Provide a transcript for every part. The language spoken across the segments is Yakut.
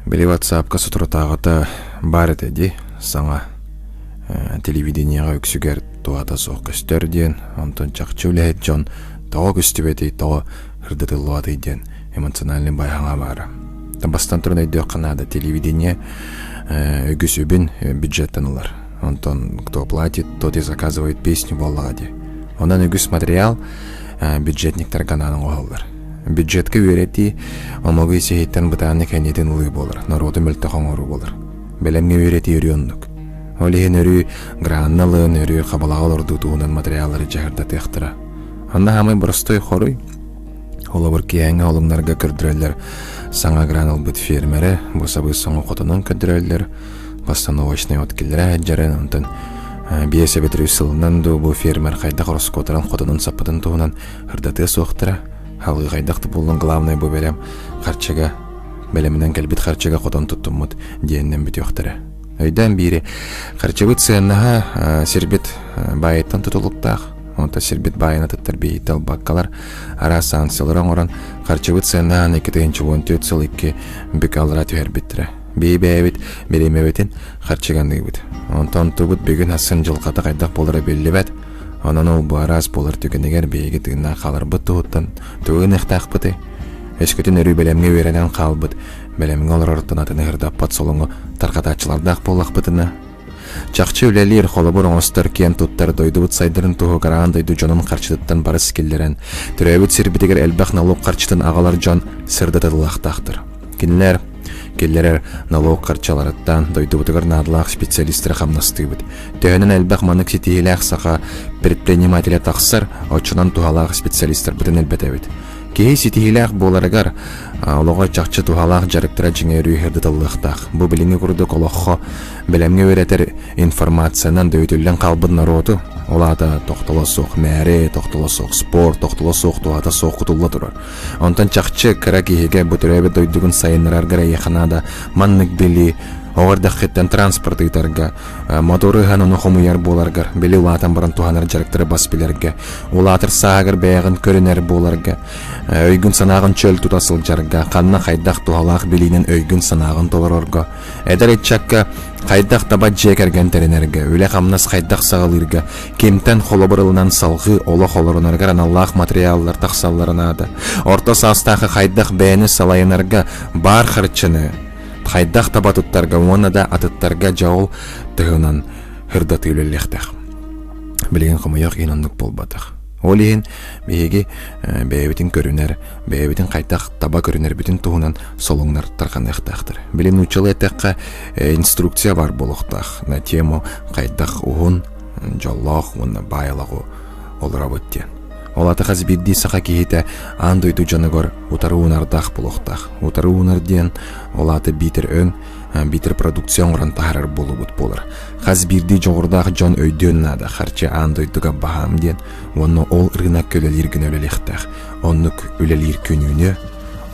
Били ватсапка соторутааҕыта баар этэ дии саҥа телевидениеҕа үксүгэр туһата суох көстөр диэн, онтон чахчы үлэһит дьон тоҕо көстүбэтий, тоҕо ырдатыллыбатый диэн эмоциональный байаҥа баара. Бастан туран өйдүөххэ наада, телевидение үгүс үбүн бюджеттан ылар. Онтон кто платит, тот и заказывает песню буоллаҕа дии. Онон үгүс материал бюджетниктарга анаан оҥоһуллар. Бюджетка үөрэтии омугу ис-иһиттэн бытааннык кэннитин ылыы буолар, норуоту мөлтөх оҥоруу буолар. Бэлэмҥэ үөрэтии өрүү оннук. Ол иһин өрүү гранна ылыан, өрүү хабалаҕа олордуу туһунан материаллары дьаһырдатыахтара. Онно хаамай боростуой хоруй. Холобур, киэһэҥҥи олумнарга көрдөрөллөр саҥа гран ылбыт фермеры, бу сабыс соҥу хотонун көрдөрөллөр, постановочнай от киллэрэ сылдьарын, онтон биэс эбэтэр үс сылынан дуу бу фермер хайдах ороскуотуран хотонун саппытын туһунан ырдатыа суохтара. Халыы хайдах да буоллун, главное бу бэлэм харчыга, бэлэминэн кэлбит харчыга хотон туттуммут диэнинэн бүтүөхтэрэ. Өйдөөн биири, харчыбыт сыаннаһа сирбит баайыттан тутулуктаах. Онто сирбит баайын атыттар биһиги албаккалар араас санкциялары оҥорон харчыбыт сыаннаһан 2014 сыл икки бүк аллара түһэрбиттэрэ. Биһи бэйэбит бириэмэбитин харчыганыыбыт. Онтон тубут бүгүн асын дьылҕата хайдах буолара биллибэт. Онон ол бу араас буолар түгэнигэр биһиги тыыннаах хааларбыт туһуттан тугу гыныахтаахпытый? Өскөтүн өрүү бэлэмҥэ үөрэнэн хаалбыт, бэлэмҥэ олорортон атын ыһырдаппат солоҥу тарҕатааччылардаах буоллахпытына, чахчы үлэлиир, холобур оҥостор, киэн туттар дойдубут сайдарын туһугар аан дойду дьонун харчытыттан барыс киллэрэн, төрөөбүт сирбитигэр элбэх налог харчытын аҕалар дьон сырдатыллыахтаахтар. Кинилэр киллэрэр налог харчыларыттан дойдубутугар наадалаах специалистары хамнастыыбыт. Төһөнөн элбэх маннык ситиһиилээх саха предпринимателэ тахсар, оччонон туһалаах специалистарбытын элбэтэбит. Киһи ситиһиилээх буоларыгар олоҕо чахчы туһалаах дьарыктара дьиҥэ өрүү сырдатыллыахтаах. Бу билиҥҥи курдук олоххо бэлэмҥэ үөрэтэр информациянан дөйүтүллэн хаалбыт норуоту, ол аата тохтоло суох мээри, тохтоло суох спорт, тохтоло суох туһата суох кутулла турар. Онтон чахчы кыра киһигэ бу төрөөбүт дойдугун сайыннараргар эйиэхэ наада маннык билии, оҕо эрдэххиттэн транспорт ыытарга, мотору ыһан ону хомуйар буоларгар, били улаатан баран туһанар дьарыктары бас билэргэ, улаатар сааһыгар бэйэҕин көрүнэр буоларга, өйгүн-санааҕын чөл тута сылдьарга, ханна хайдах туһалаах билиинэн өйгүн-санааҕын толорорго, эдэр ыччакка хайдах таба дьиэ кэргэн тэринэргэ, үлэ-хамнас хайдах саҕалыырга, кимтэн холобур ылынан салҕыы олох олорунарыгар аналлаах материаллар тахсаллара наада. Орто саастаахы хайдах бэйэни салайынарга баар харчыны хайдах таба туттарга уонна да атыттарга дьаул тыһынан ырдатыы үлэлиэхтээх. Билигин хомойуох иһин оннук буолбатах. Ол иһин биһиги бэйэбитин көрүнэр, бэйэбитин хайдах таба көрүнэрбитин туһунан солуҥнар тарҕаныахтаахтар. Билин нууччалыы эттэххэ инструкция баар буолуохтаах на тему хайдах уһун, дьоллоох уонна баай олоҕу олоробут диэн. Ол аты хас биирдии саха киһитэ аан дойду дьонугар утары уунардаах буолуохтаах. Утары уунар диэн ол аата биитэр өҥ, биитэр продукция оҥорон таһаарар буолуубут буолар. Хас биирдии дьоҕурдаах дьон өйдүөн наада харчы аан дойдуга баһаам диэн уонна ол рынокка үлэлиир гына үлэлиэхтээх. Оннук үлэлиир күнүүнү,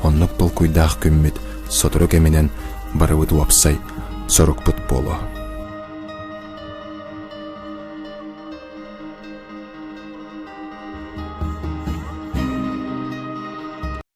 оннук толкуйдаах күммүт сотору кэминэн барыбыт уопсай сорукпут буолуо.